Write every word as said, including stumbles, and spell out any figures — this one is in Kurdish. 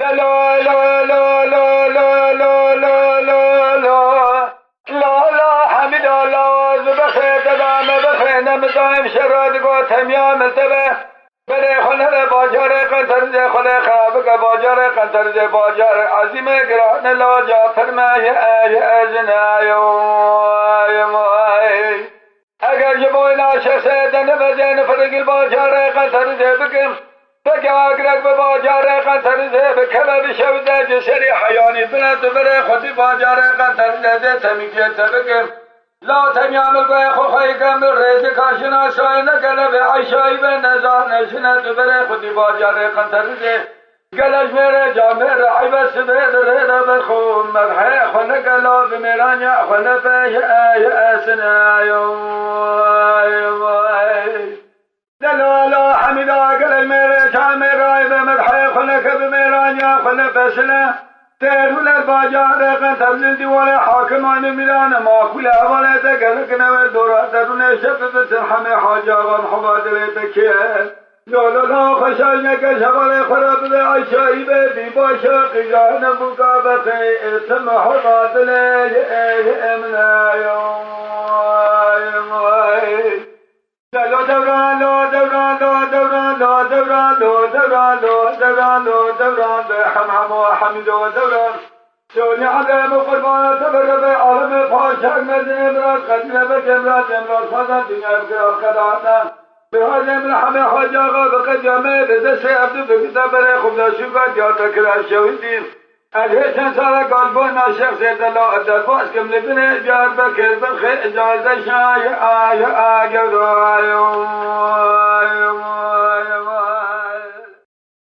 La la la la la la la la la. La la hemîda la, ez bexê te dame bexê, ne mi daim şera digo temya min te be. Berê xwe nere bajarê Qenterizê, xwe lê xera bike bajarê Qenterizê, bajarê ezîmê girane laca pirme ye, ye, ye, jine, yo, yo, yo. Eger ji bo wê naşexsê de niveze, nifirigil bajarê Qenterizê bikim, peke agirek bi bajarê Qenterizê bikeve, bişewite ji serî heyanî bine, tu berê xwe dî bajarê Qenterizê dê temîkiyê te bikim. La tenya min goyê xwe xweyî ke min rêzika jina sayê nekene, vê eyşayî be nezane jine, tu berê xwe dî bajarê Qenterizê. Gele ji mêrê camêr eybe sibê di rê de berxo merhê xwe neke, la bi mêraniya xwe nepe ye, ye, esine, yo, ay, vay. Delala hemîda gele ji mêrê camêr eybe merhê xwe neke, bi mêraniya xwe nepesine. Têr û ler bajarê Qenterizê dîwarê hakimanê mîrane, makûle hevalê te gelek newêr dora derûnê şev bibisin, hemê Hacî Axa Muhammed dilê te kê. Lo lo lo, xweşa neke ji hevalê xwe re bibe, eyşayî be bî başa, qîja ne bûka bexê, ê tim heba dilê, ê, ê, ê, min e, yo, ay, ay. Lo dewran, lo dewran, lo dewran, lo dewran, lo dewran, lo dewran, lo dewran, be hem hemo hemîdo dewran. Şonî Edem û qurbana te bere be, aleme paşak mezine mirat, qedîre be cemrat, cemrat fazan, dinya bikira qedana. Bihazê min hemê Hacî Axa bi qedya me, bi destê Evdû bi gita berê xwe de şûka Diyarbekir ev şewî dî. Ez hê çend sala gal bona şexsê te la ez derbas kim li binê Diyarbekir bixê icaze şaye aye a gewrayo.